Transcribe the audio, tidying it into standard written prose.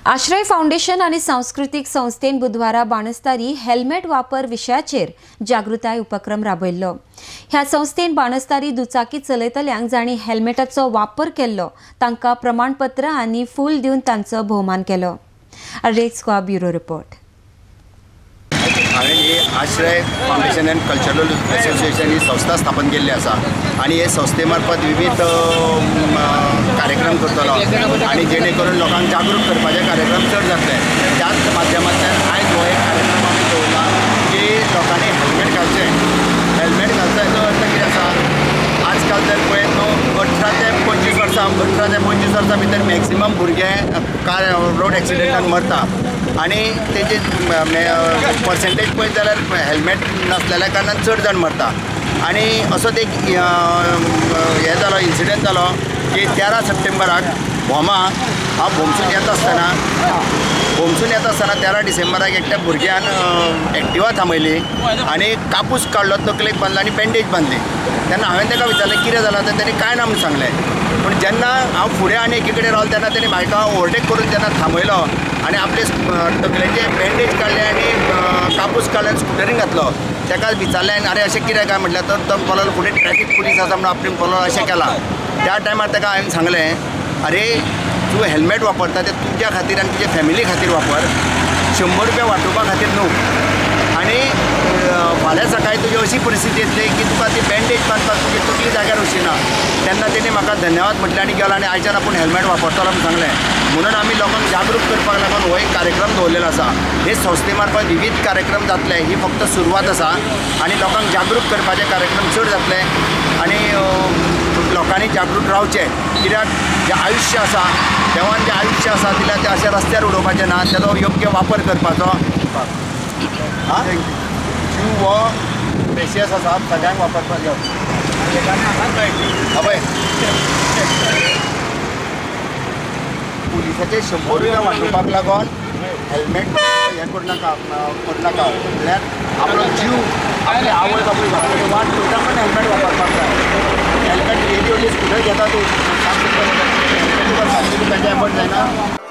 आश्रय फाउंडेशन आनी सांस्कृतीक संस्थेन बुधवारा बाणस्तारी हेल्मेट वापर विशयाचेर जागृताय उपक्रम राबयल्लो। ह्या संस्थेन बाणस्तारी दुचाकी चलयतल्यांक जांणी हेल्मेटाचो वापर केल्लो तांकां प्रमाणपत्र आनी फूल दिवन तांचो भोवमान केलो। Red square bureau report. हांवें ही Ashray foundation and cultural association ही संस्था स्थापन केल्ली आसा आनी हे संस्थे मार्फत विविध कार्यक्रम करतलो आनी जेणे करून लोकांक जागरूक करपाचे कार्यक्रम चड जातले। त्याच माध्यमांतल्यान आयज हो एक कार्यक्रम आमी दवरला की लोकांनी हेल्मेट घालचें। हेल्मेट घालचो हेचो अर्थ कितें आसा, आजकाल जर पळयत न्हू 18 ते 25 वर्सां 18 ते 25 वर्सां भितर मॅक्सिमम भुरगे कार रोड एक्सिडेंटान मरता आनी तेजे पर्सेंटेज पळयत जाल्यार हेल्मेट नासलेल्या कारणान चड जाण मरता। आनी असोच एक हे जालो इन्सिडंट जालो की 13 सप्टेंबराक भोमा हांव भोमसून येता आसतना 13 डिसेंबराक एकट्या भुरग्यान एक्टिवा थांबयली आनी कापूस काडलो, तकलेक बांदलो आनी बँडेज बांदली। तेन्ना हांवें ताका विचारलें कितें जालां तर तेणी कांय ना म्हूण सांगलें। पूण जेन्ना हांव फुडें आनी एकी कडेन रावलो तेन्ना तेणी म्हाका ओवरटेक करून जेन्ना थांबयलो आनी आपले तकलेचे बँडेज काडले आनी कापूस काडले आनी स्कुटरीन घातलो। ताका विचारलें आरे अशें कितें काय म्हटल्यार तर तो म्हणलो फुडें ट्रॅफीक पुलीस आसा म्हणून आपणे म्हणलो अशें केलां। त्या टायमार ताका हांवें सांगलें अरे तूं हेल्मेट वापरता तें तुज्या खातीर आनी तुज्या फॅमिली खातीर वापर, 100 रुपया वाटोवपा खातीर न्हू। आनी फाल्यां सकाळीं तुजी अशी परिस्थिती येतली की तुका ती बँडेज बांदपाक तुजी तकली जाग्यार वचना। तेन्ना तेणी म्हाका धन्यवाद म्हटलें आनी गेलो आनी आयच्यान आपूण हेल्मेट वापरतलो म्हूण सांगलें। म्हणून आमी लोकांक जागरूक करपाक लागून हो एक कार्यक्रम दवरलेलो आसा। हे संस्थे मार्फत विविध कार्यक्रम जातले, ही फक्त सुरवात आसा आनी लोकांक जागरूक करपाचे कार्यक्रम चड जातले आनी लोकांनी जागरूक रावचें, कित्याक जें आयुश्य आसा देवान जें आयुश्य आसा दिल्यार तें अशें रस्त्यार उडोवपाचें ना, तेजो योग्य वापर करपाचो। आं जीव हो प्रेशियस आसा, सगळ्यांक वापरपाक जाय। हय पुलिसाचे 100 रुपया वाटोवपाक लागून हेल्मेट हें करूं नाका म्हळ्यार आपलो जीव आपले आवय बापूय वाट पळयता पण हेल्मेट वापरपाक जाय। हेल्मेट येदी व्हडली स्कुटर घेता तूं, 700 रुपया हेल्मेट तुका 700 रुपयाचे एफर्ट जायना।